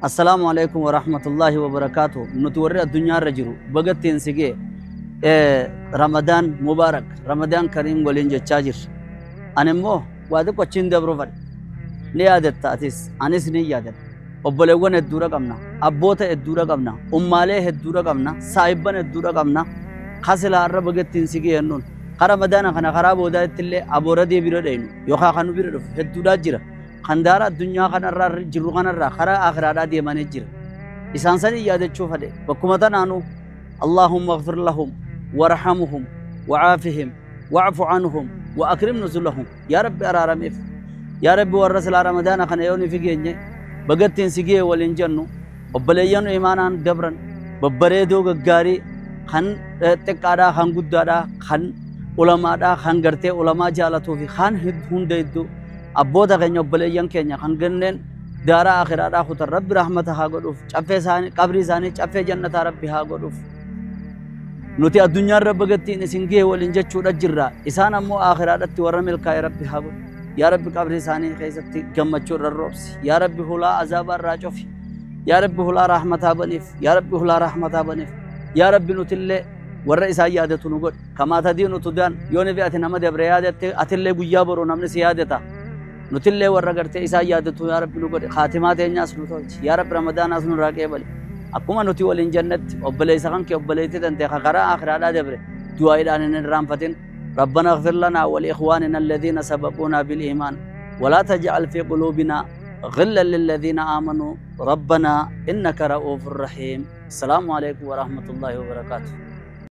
Assalaamu alaikum warahmatullaahi wabarakaatu. Nuti warri addunyaarra jiru bagattiin si ga'e Ramadaan Mubaarak, Ramadaan Kariim waliin jechaa jirra. Ani immoo waa xiqqoo achiin dabruu fadhe. Ni yaadatta atis, anis ni yaadadha. Obboleewwan hedduudha qabna, abboota hedduudha qabna, ummaalee hedduudha qabna, saahibban hedduudha qabna. Kasilaa irra bagattiin si ga'e jennuun. Karaa Ramadaana kana karaa boodaa illee abooradee bira dhaynu yookaan kan nu bira dhufu hedduudhaa jira. Kan daara addunyaa kanarraa jiru kanarraa karaa akhiraadhaa deemanii jira. Isaan sanii yaadachuu fadhe. Bakkuma tanaanuu Allahumma ighfir lahum warhamhum wa'aafihim wa'fu anhum wa akrim nuzulahum. Yaa Rabbi araarameef. Yaa Rabbi warra silaa Ramadaana kana yoo nufi geenye bagattiin si ga'e waliin jennu obboleeyyan imaanaan dabran babbareedoo gaggaarii kan xiqqaadhaa kan guddaadhaa kan ulamaadhaa kan gartee ulamaa jaalatuu fi kan hunda hedduu abboota keenya obboleeyyan keenya kan ganneen daaraa akhiraadhaa kutan Rabbi rahmata haa godhuuf, caffee isaanii qabrii isaanii caffee jannataa Rabbi haa godhuuf. Nuti addunyaarra bagattiin isin ga'e waliin jechuudha jirra, isaan ammoo akhiraadhatti warra milkaa'e Rabbi haa godhu. Yaa Rabbi qabrii isaanii keessatti gammachuu irra roobsi. Yaa Rabbi hulaa azaabaa irraa cufi. Yaa Rabbi hulaa rahmataa baniif. Yaa Rabbi hulaa rahmataa baniif. Yaa Rabbi nutillee warra isaan yaadatu nu godhi. Kamaa tadiinu tudaan yoo ni ati nama dabre yaadatte atillee guyyaa boruu namni si yaadata. Nutillee warra gartee isaan yaadatu yaa Rabbi nu godhi. Khaatimaa teenyaas nu tolchi. Yaa Rabbi Ramadaanaas nu irraa qeebali. Akkuma nuti waliin jannatti obboleessa kan kee obboleettii tante karaa akhiraadhaa dabre du'aayiidhaan hin irraanfatin. ربنا اغفر لنا ولإخواننا الذين سبقونا بالإيمان ولا تجعل في قلوبنا غلا للذين آمنوا ربنا إنك رؤوف رحيم. السلام عليكم ورحمة الله وبركاته.